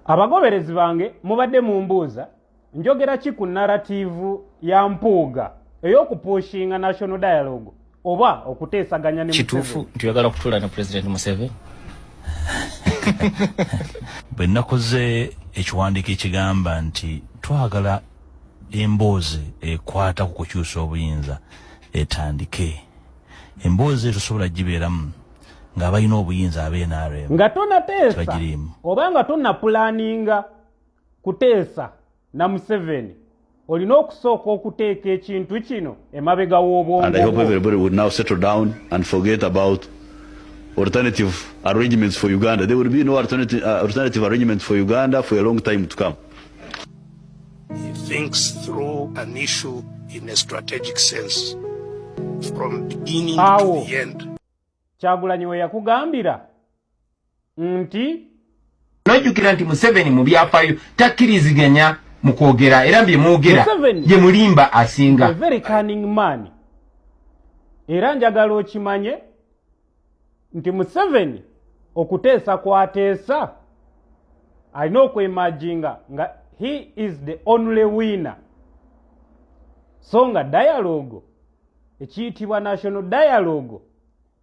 Abagoberezi bange, mubadde mumbuuza njogera ki ku narrative ya Mpuuga ey'okupushinga national dialogue oba okuteesaganya ne Kituufu Museveni. nti oyagala kutuula ne President Museveni? Bwe nakoze ekiwandiiko ekigamba nti twagala emboozi ekwata ku kukyusa obuyinza etandike, emboozi eyo tosobola gibeeramu ng'abalina obuyinza aba NRM Nga tonateesa tebagiriimu. oba nga tonapulaninga kuteesa na Museveni, olina okusooka okuteeka ekintu kino emabega w'obwongo And I hope bwo. everybody would now settle down and forget about alternative arrangements for Uganda. There will be no alternative arrangements for Uganda for a long time to come. He thinks through an issue in a strategic sense from beginning Awo. to the end. Kyagulanyi we yakugambira nti Nojjukira nti Museveni mu byafaayo takkiriziganya mu kwogera, era bye mwogera Museveni ye mulimba a asinga. very cunning man. Era njagala okimanye nti Museveni okuteesa kwateesa alina okwemajinga nga he is the only winner, so nga dialogue ekiyitibwa national dialogue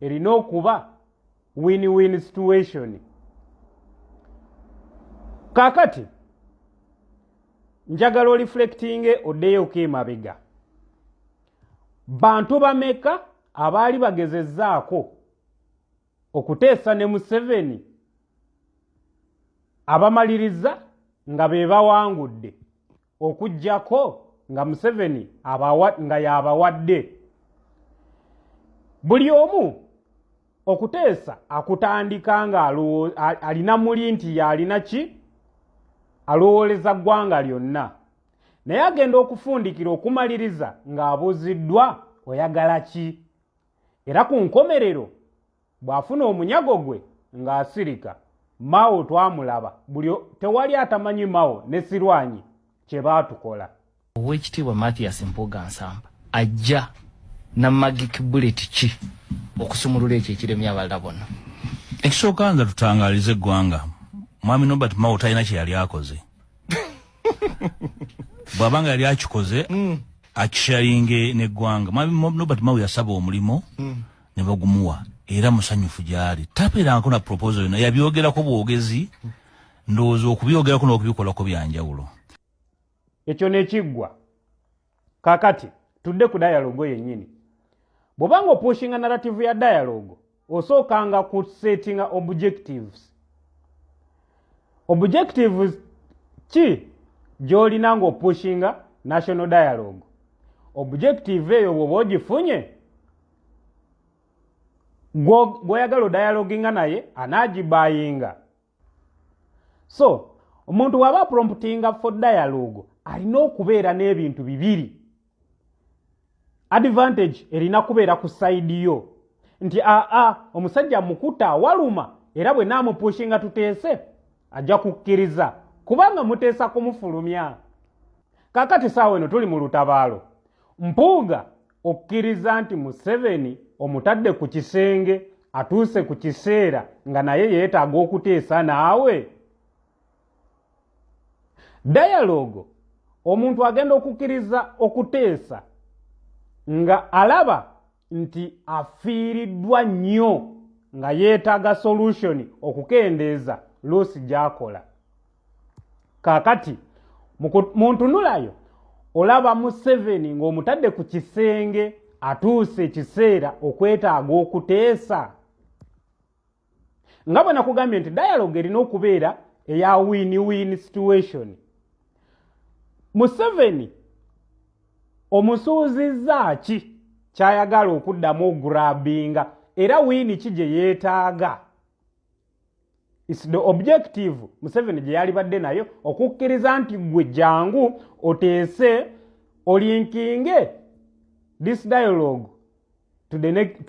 erina okuba win-win situation. Kaakati njagala oreflectinge, oddeyoko emabega. Bantu bameka abaali bagezezzaako okuteesa ne Museveni abamaliriza nga be bawangudde, okuggyako nga Museveni nga y'abawadde? Buli omu okuteesa akutandika nga alina muli nti y'alina ki, alowooleza ggwanga lyonna, naye agenda okufundikira okumaliriza ng'abuuziddwa, "Oyagala ki?" Era ku nkomerero bw'afuna omunyago gwe ng'asirika. Mao twamulaba, buli tewali atamanyi Mao ne Sirwanyi kye baatukola. Oweekitiibwa Mathias Mpuuga Nsamba ajja na magic bullet ki okusumulula ekyo ekiremye abalala bonna? Ekisooka, nze tutangaalize eggwanga, mwami Norbert Mao talina kye yali akoze. Bw'abanga yali akikoze, akisharinge n'eggwanga. Mwami Norbert Mao yasaba omulimu ne bagumuwa, era musanyufu gy'ali. Tabeerangako na proposal yonna, yabyogerako bwogezi. Ndowooza okubyogerako n'okubikolako byanjawulo. Ekyo nekiggwa. Kakati tudde ku dialogue yennyini. Bw'obanga opushinga narrative ya dialogue, osookanga ku settinga objectives. Objectives ki gy'olina ng'opushinga national dialogue? Objective eyo bw'oba ogifunye, gw'oyagala odialoginga naye anaagibayinga. So omuntu bw'aba apromptinga for dialogue, alina okubeera n'ebintu bibiri. Advantage erina kubeera ku side yo nti aa, omusajja mukuta awaluma, era bwe naamupushinga tuteese ajja kukkiriza, kubanga muteesa kumufulumya. Kakati saawa eno tuli mu lutabaalo. Mpuuga, okkiriza nti Museveni omutadde ku kisenge, atuuse ku kiseera nga naye yeetaaga okuteesa naawe dialogue? Omuntu agenda okukkiriza okuteesa nga alaba nti afiiriddwa nnyo, nga yeetaaga solution okukendeeza loss gy'akola. Kaakati mu ntunulayo olaba Museveni ng'omutadde ku kisenge, atuuse ekiseera okwetaaga okuteesa? Nga bwe nakugambye nti dialogue erina okubeera eya win-win situation, Museveni omusuuzizza ki kyayagala okuddamu ograbbinga, era win ki gye yeetaaga? Is the objective Museveni gye yalibadde nayo okukkiriza nti gwe jangu oteese, olinkinge this dialogue to the next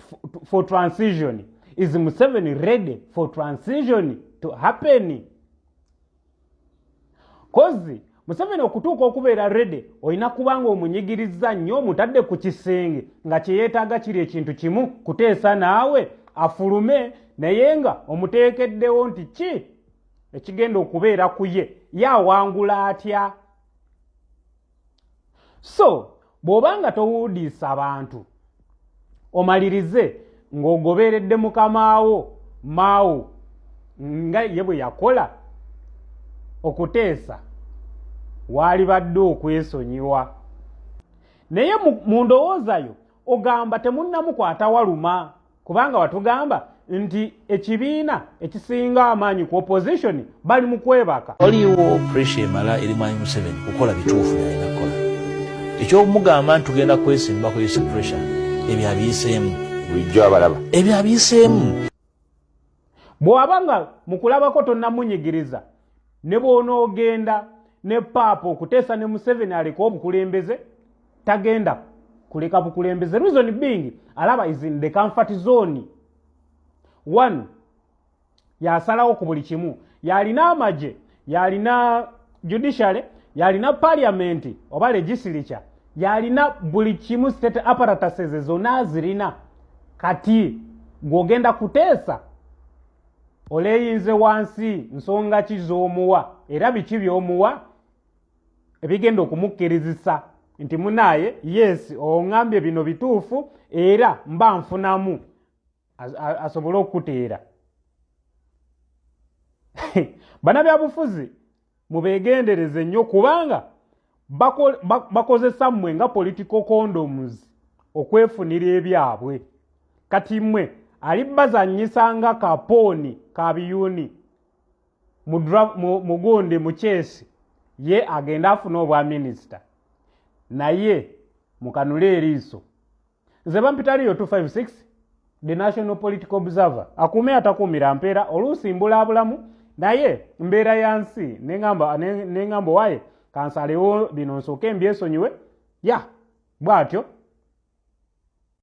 for transition? Is Museveni ready for transition to happen? 'Cause Museveni okutuuka okubeera ready, olina kubanga omunyigiriza nnyo, omutadde ku kisenge nga kyeyeetaaga kiri ekintu kimu, kuteesa naawe afulume, naye nga omuteekeddewo nti ki Ekigenda okubeera ku ye, ye awangula atya? So bw'oba nga towuudiisa bantu, omalirize ng'ogoberedde mukamaawo maawo nga ye bwe yakola okuteesa, waalibadde okwesonyiwa. Naye mu ndowooza yo ogamba temunnamukwata waluma, kubanga watugamba nti ekibiina ekisinga amaanyi ku opposition bali mu kwebaka. Waliwo pressure emala eri Mwami Museveni kukola bituufu byalina kukola. Ekyokumugamba nti tugenda kwesimbako isi pressure, ebyo abiyiseemu. Bulijjo abalaba. Ebyo abiyiseemu. Bw'aba nga mukulabako tonnamunyigiriza, ne bw'onoogenda ne paapa okuteesa ne Museveni aleke obukulembeze, tagenda kuleka bukulembeze. Reason being, alaba is in the comfort zone. One, yasalawo ku buli kimu, yalina amagye, yalina judiciary, yalina parliament oba legislature, yalina buli kimu, state apparatuses zonna azirina. Kati gw'ogenda kuteesa oleeyinze wansi, nsonga ki z'omuwa era biki by'omuwa ebigenda okumukkirizisa nti munaaye, yes, oŋŋambye bino bituufu era mba nfunamu, asobole okukuteera? Bannabyabufuzi mubeegendereze nnyo, kubanga bakozesa mmwe nga political condoms okwefunira ebyabwe. Kati mmwe ali bazannyisa nga kapooni ka biyuni mu gundi mu chess, ye agenda afune obwa minisita. Naye mukanule eriiso. Nze bampitaliyo 256, the National Political Observer. Akuume atakuumira mpeera. Oluusi mbulaabulamu, naye mbeera ya nsi neŋŋamba, neŋŋamba waaye kansalewo bino nsooke mbyesonyiwe. Ya bw'atyo.